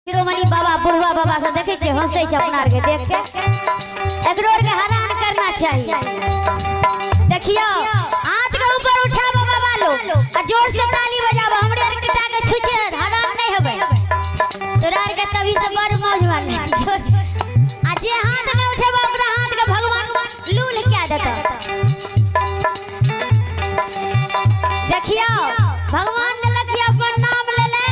शिरोमणि बाबा बुढ़वा बाबा से देखे छियै, हंसै छै अपना आरके देख के। एकरो आरके हैरान करना चाहिए। देखियो हाथ के ऊपर उठाबो बाबा लोग आ जोर से ताली बजाबो। हमरे आरके टाके छुछे हैरान नहीं होबे। तोरा आरके तभी से बड़ मौज मारने। आ जे हाथ में उठेबो ओकरा हाथ के भगवान लूल क्या देता। देखियो भगवान देलक अपन नाम ले ले,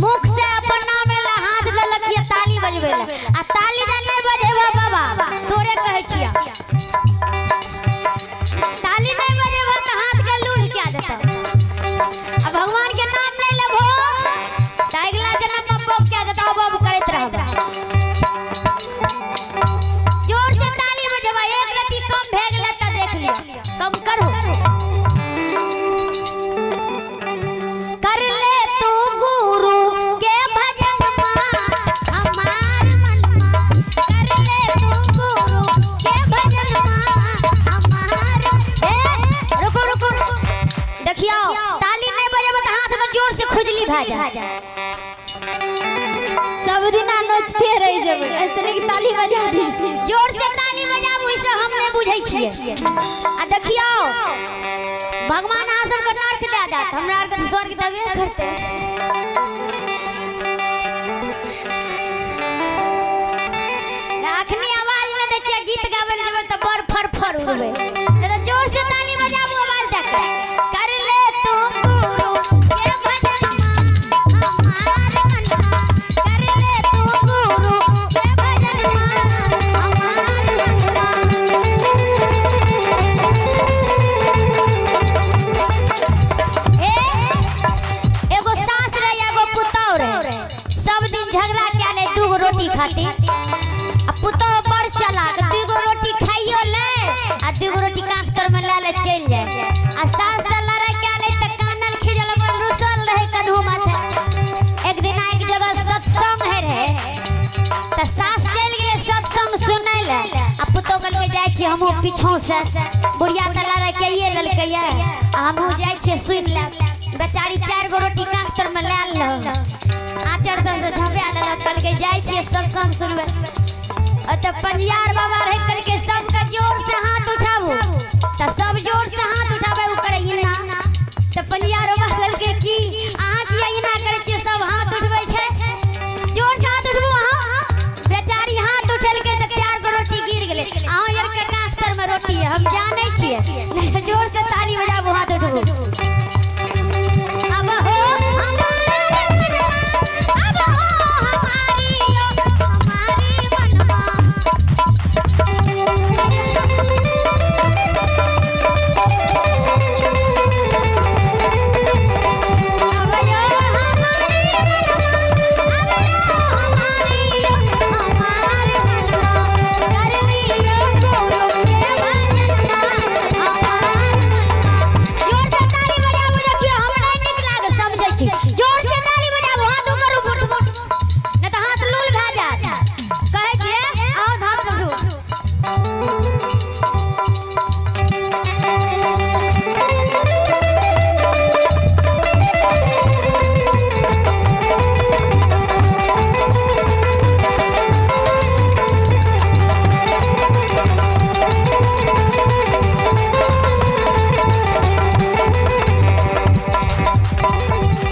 मुख से अपन नाम ले ले, हाथ देलक ताली बजबे ले। आ ताली जे नहीं बजेबो बाबा तोरे कहै छिया, ताली नहीं बजेबो त हाथ के लूल क्या देता। आ भगवान के नाम नहीं लेबो त अगला जन्म में बब क्या देता, बब करैत रहबो। जोर से ताली बजबा, एक रति कम भे गेलै त देख लियो, कम करो। कर ले तू गुरु के भजन हमार मनमा, कर ले तू गुरु के भजन हमार। ए रुको रुको रुको, देखियो ताली नहीं बजेबो त हाथ में जोर से खुजली भए जाए। सब दिना नोचते रह जेबै, एहि तरह की ताली बजा दी। जोर से ताली बजाबू ई सब हम नहीं बुझै छियै। आ देखियो भगवान अहाँ सबके नर्क दए देत, हमरा आरके तऽ स्वर्ग देबे करतै। अखनी आवाज में दै छियै, गीत गाबै लए जेबै तऽ बड़ फरफर उड़बै। तऽ जोर से ताली बजाबू आवाज दए के। कर ले तू गुरु के भजन हमार मनमा, कर ले तू गुरु के भजन हमार मनमा। एगो सास रहे एगो पुतौह रहे, सब दिन झगड़ा क्या ले दूगो रोटी खातिर। आ पुतौह बड़ चालाक, दूगो रोटी खाइयो ले आ दूगो रोटी कांख तर में ले ले चलि जाए। आ सास से लड़ाई क्या ले त कानल खिजल अपन रुसल रहे कन्हू माथे। एक दिन एक जगह सत्संग है रहे त सास चलि गेलै सत्संग सुनै ले। आ पुतौह कहलकै जाइ छियै हमहूँ पीछों से, बुढ़िया त लड़ाई कइए लेलकै आ हमहूँ जाइ छियै सुनि लेब। बेचारी 4 गो रोटी कांख तर में ले लेलक, आँचर तर से झपा लेलक। कहलकै जाइ छियै सत्संग सुनबै। तऽ पंजियार बाबा रहे, कहलकै सबके जोर से हाथ उठाबू, तऽ सब जोर से हाथ उठाबै, ओ करै इना। तऽ पंजियार बाबा कहलकै कि अहाँ किया इना करै छियै, सब हाथ उठबै छै, जोर से हाथ उठबू अहाँ। बेचारी हाथ उठेलकै तऽ 4 गो रोटी गिर गेलै। अहाँ आरके कांख तर में रोटी है, हम जानै छियै, जोर से ताली बजाबू हाथ उठबू। अब हो हमारे मनमा, अब हो हमारी ओ हमारी मनमा। अब यो हमारी मनमा, अब यो हमारी ओ हमार मनमा, कर लियो गुरु के भजनमा हमार मनमा। जोर से ताली बजाबू, देखियो हम नहीं नीक लागल समझै छी। जोर से ताली बजाबू, हाथ ऊपर उठू, नहीं तऽ हाथ लूल भए जायत। कहै छियै और हाथ उठू।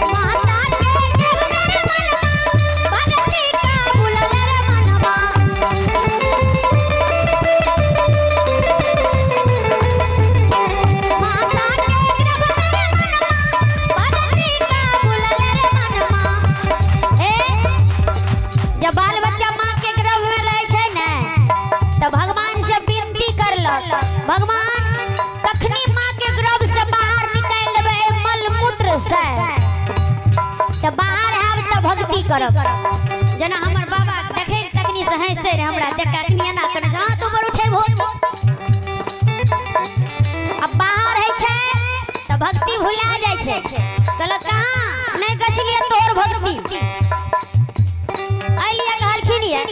माता के गर्भ रे मनमा, भगती का बुलल रे मनमा। माता के गर्भ रे मनमा, भगती का बुलल रे मनमा। ए जब बाल बच्चा माँ के गर्भ में रहे छै ने तऽ भगवान से विनती करलक, भगवान कखनी माँ के गर्भ से बाहर निकालि देबै एहि मल मूत्र से, तऽ बाहर आयब तऽ भक्ति करब। जेना हमर बाबा देखै तखनी से हंसै रहे हमरा देख के, अखनी एना करै छै, हाथ ऊपर उठेबो। अब बाहर होइ छै तऽ भक्ति भुला जाइ छै। कहलक कहाँ नहि गछलियै तोहर भक्ति, एहि लिए कहलखिन ये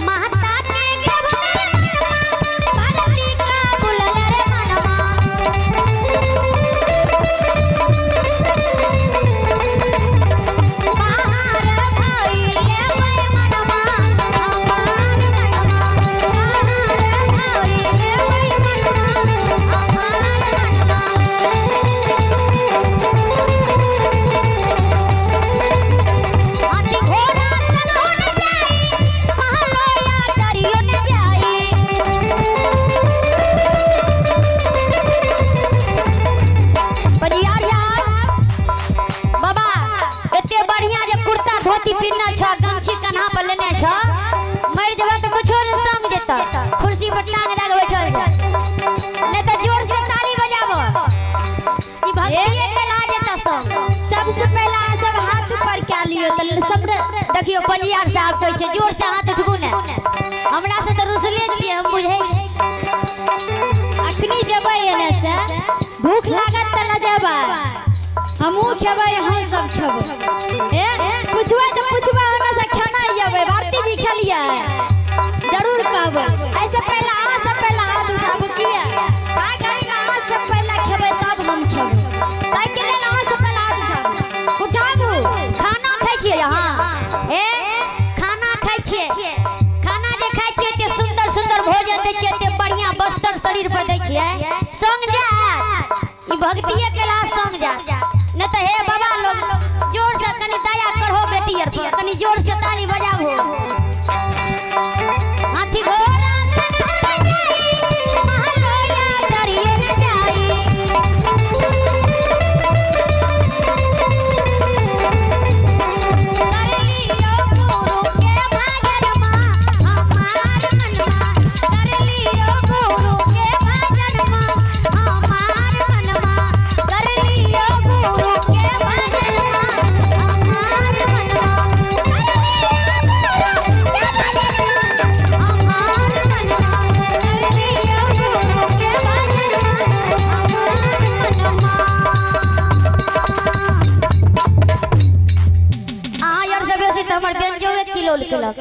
माता के गर्भ रे मनमा, भक्ति का बुलल रे मनमा। बाहर धोती पिन्हने छ, गमछी कन्हा पर लेने छ, मर जेबा तऽ कुछो ने संग जेतऽ, कुर्सी पर टांग दए के बैठल छ। नहीं तऽ जोर से ताली बजाबो, ई भक्तिये के ला जेतऽ संग। सबसे पहला सब हाथ ऊपर क्या लियो त सब। देखियो पंजियार साहब कहै छै जोर से हाथ उठबू ने, हमरा से तऽ रुसले छियै, हम बुझै छी। अखनी जेबै एने से भूख लागत त ल जेबै, हमहूँ खेबै अहूँ सब खेबै। ए पूछबै त पूछबै ओना से खाना अबै। भारती जी खेलियै जरूर कहबै। ऐसे पहला अहाँ सब पहला हाथ उठाबू, किया घड़ी में अहाँ सब पहला खेबै तब हम खेबै, ताहिके लेल अहाँ सब पहला हाथ उठाबू उठाबू। खाना खाइ छियै अहाँ? ए खाना खाइ छियै, खाना जे खाइ छियै एते सुंदर सुंदर भोजन दै छियै, एते बढ़िया बस्तर शरीर पर दै छियै, संग जायत ई भक्तिये केला संग जायत। नहीं तऽ हे बाबा लोग जोर से कनी दया करहो बेटी आर पर, कनी जोर से ताली बजाबो। हाथी घोड़ा संग हम जाई, महलोया डरिए न जाई। कर लियो गुरु के भजनमा हमार मनमा, कर लियो गुरु के भजनमा हमार मनमा, कर लियो गुरु के भजनमा हमार मनमा, कर लियो गुरु के भजनमा हमार मनमा, कर लियो गुरु के भजनमा हमार मनमा। अहाँ यार से बेसी तऽ हमर व्यंजोए किलोल केलक।